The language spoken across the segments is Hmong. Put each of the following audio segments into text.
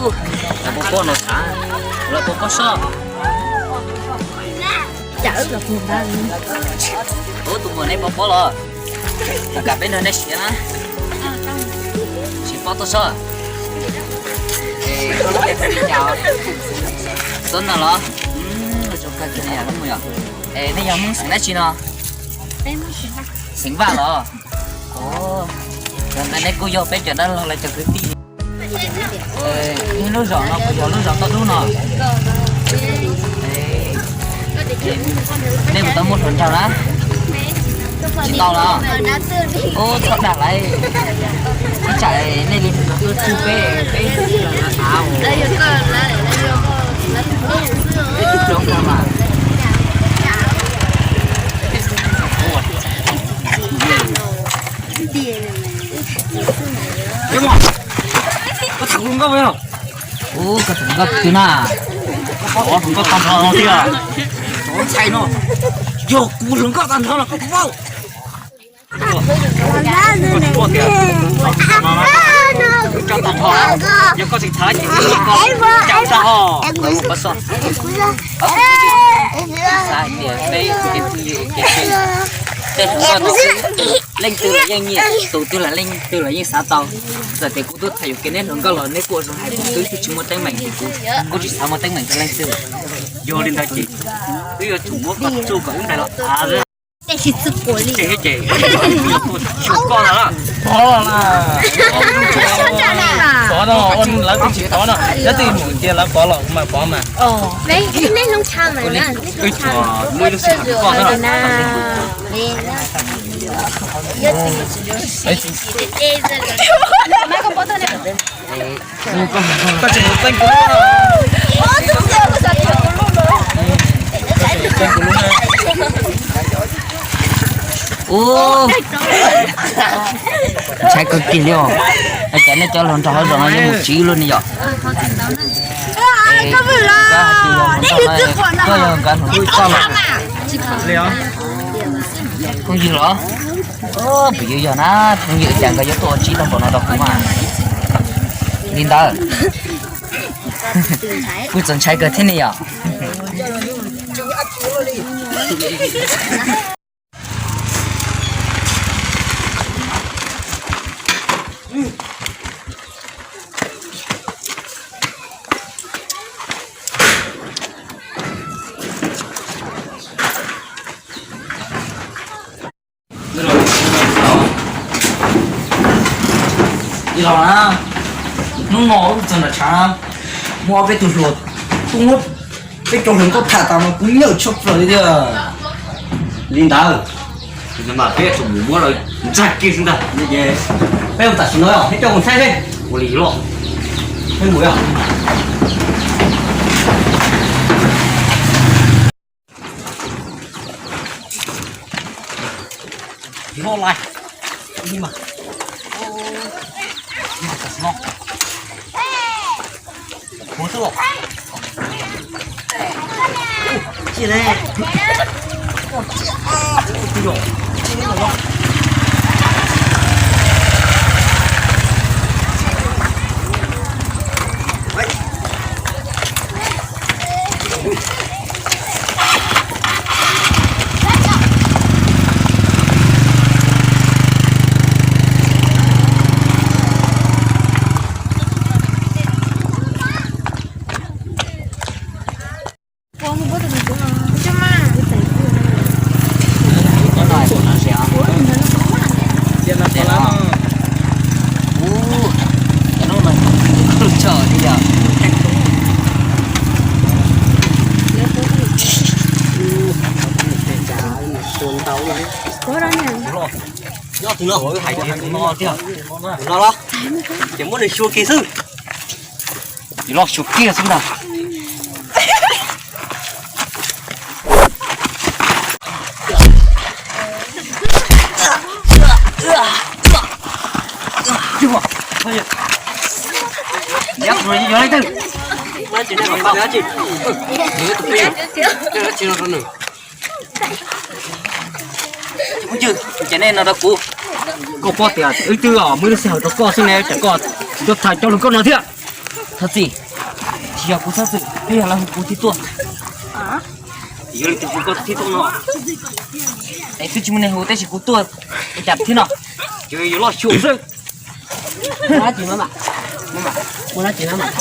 Lawv puas paub no xav, lawv puas paub sob? Ub, tus muam nej puas paub los? Kom kam peb nrog nej siav na. Tsis paub tuaj sob. Koj lub npe hu li cas? Xab Nas los? Es nej yog Hmoob xeem dab tsi no? Xeem Vaj los? Ntawd nej kuj yog peb cov dab laug lawv cov kwv tij. Nej lub zos no puas yog lub zos Toj Dub no? Nej puas tau muaj hluas nraug na? Tsis tau los? Ub, txhob dag lawv. Ib tsam nej li hluas nraug tuaj txug peb, peb av. Koj tham kuv hluas nkauj yog? Ub, koj hluas nkauj twg na? Koj hluas nkauj tag nrho no tiag. Ntxhais no, yog kuv hluas nkauj tag nrho no koj puas paub? Koj tsis paub tias, koj tag nrho, yog koj tsis tham ces koj cau tag ho. Xav hais tias peb kev phooj ywg kev phooj ywg, tej hluas nkauj no leej twg los yeej nyiam, tus twg los leej twg los yeej xav tau. Txawm tias kuv tuaj tham yuam kev neb hluas nkauj los neb kuj ua zoo hais, kuv twb tsis muaj teeb meem, kuv kuj tsis xav muaj teeb meem rau leej twg. Yog li ntawd ces wb yuav tsum muab koj tsuj kom wb nqis los av. Ces ces tsum koj ntag. Thov los na. Thov no, lawv twb tsis thov no, lawv twb mus tias lawv pov los kuv mas pov mas. Wb tsuas muaj ib lub sij hawm rau koj xwb. Koj tseem mus txeeb kuv lub. Ub, ntshai kawg kiag li os. Cas nej cov hluas nraug hauv zos no yuav mus tsiv luaj ni yom? Koj yog nkawd hluas nkauj txoj los? Phooj ywg los? Phooj ywg yog na, phooj ywg cas nkawd yuav tuaj ua tsiv tau npaum no rau kuv mas. Li ntawd, kuv txawm ntshai kawg thiab ne yom. Hnub no wb txog nram tshav, muaj ob peb tug hluas tuaj muab peb cov hluas nkauj tham tas mas kuv nyuaj tshaj plaws li tiag. Li ntawd, peb yuav tsum mus muab lawv ntxag kiag xwb ntag. Peb mus tam sim no, peb coj mus saib seb ua li loj. Peb mus. Nyob tus no hauv hais tias tus no tiag, tus no los ces muab nws xyuas kiag xwb. Ces los xyuas kiag xwb ntag. Ces nej no rau kuv, koj paub tias wb twb muaj ib lub sij hawm rau koj xwb ne, cas koj tsis tuaj tham cov hluas nkauj no thiab? Thov txim, tsis yog kuv txhob txwm, twb yog lawv hu kuv thiaj tuaj. Yog li tus hu koj thiaj tuaj no. Es twb tsis muaj neeg hu tab sis kuv tuaj, ua cas thiab no? Ces yuav loj xyuam xwb. Ua dab tsi no mas? Ua dab tsi no mas?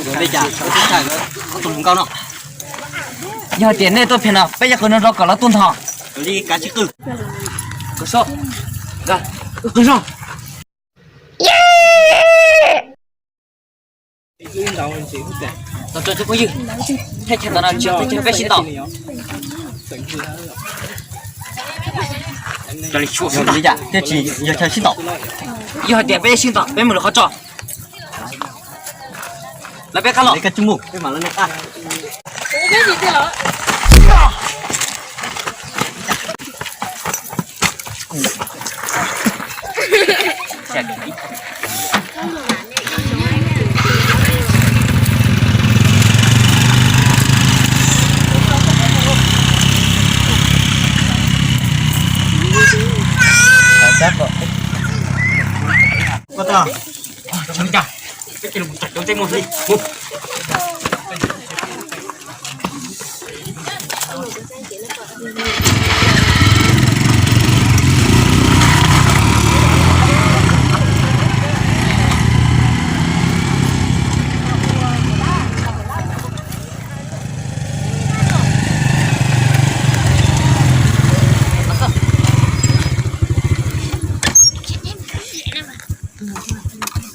Ua li cas koj twb txhais lawv ob tug hluas nkauj no? Yog hais tias nej tuaj phem no peb yuav qw no rau kom lawv tuaj ntog. Li kav tsij qw. Qw soj. Qw soj. Tos tso cov phooj ywg, thaj chaw ntawm no tsis yog thaj chaw peb sib ntaus. Yog li cas thiaj tsis yog chaw sib ntaus? Yog hais tias peb sib ntaus peb mus lwm qhov tso. Lawv peb qab los.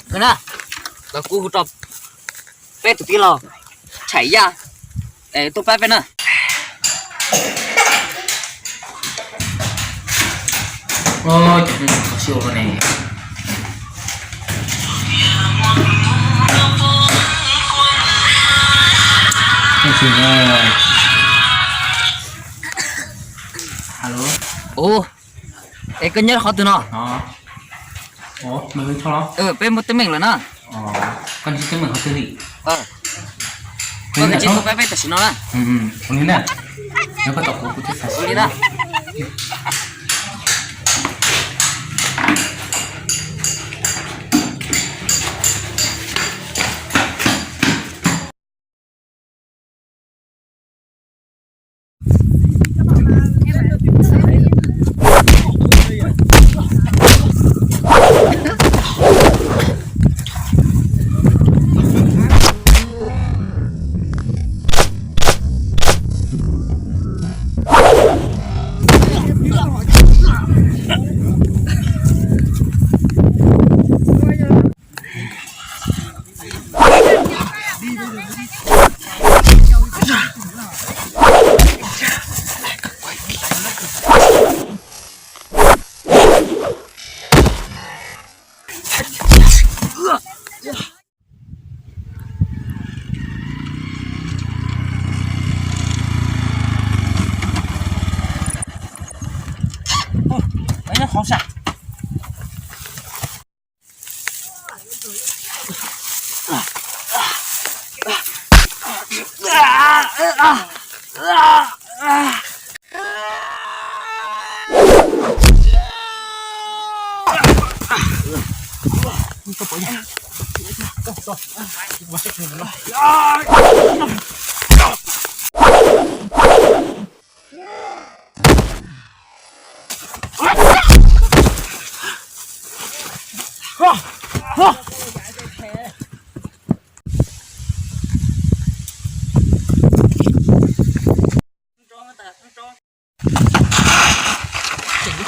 Ntawm na, los kuv hu rau peb tus tij laug Thaim Yaj tuaj pab peb na. Ua, es koj nyob qhov twg no? Peb muaj teeb meem lawm na. Koj ntsib teeb meem qhov twg li? Koj ntsib tuaj pab peb tam sim no na. Ua li na. Tseem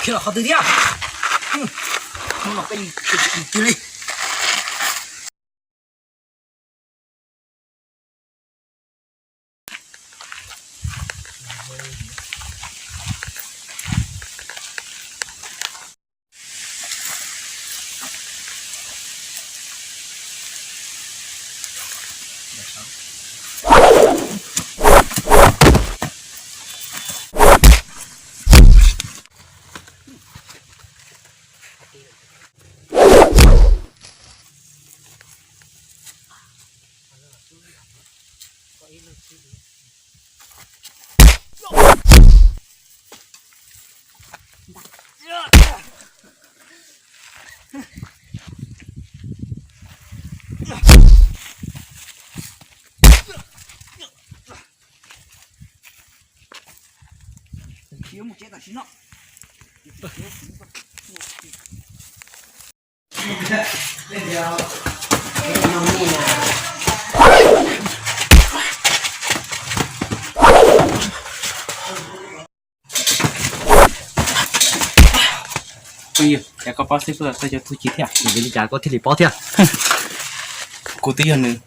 khiav los qhov twg thiab? Hnub no peb dim kiag li. Phooj ywg, cas koj paub xib fwb tau cov tub ci thiab? Vim li cas koj thiaj li paub thiab? Kuv twb yog nws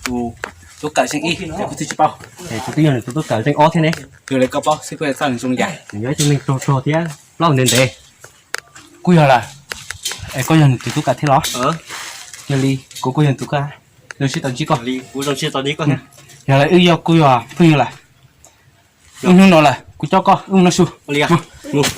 tus tub kawm zeej ib, kuv twb tsis paub. Kuv twb yog nws tus tub kawm zeej ob thiab ne. Yog li koj paub xib fwb txoj zoo li cas? Nws yog ib tug neeg rog rog thiab plaub ntev ntev. Kuj yog lawm. Es koj yog nws tus tub kawm thiab los? Yog li kuv kuj yog nws tus kawm, zoo siab tau ntsib koj. Kuv zoo siab tau ntsib koj thiab. Yog li wb yog kuj yog phooj ywg lawm. Wb hnub no lawm kuv coj koj wb mus noj su. Mus.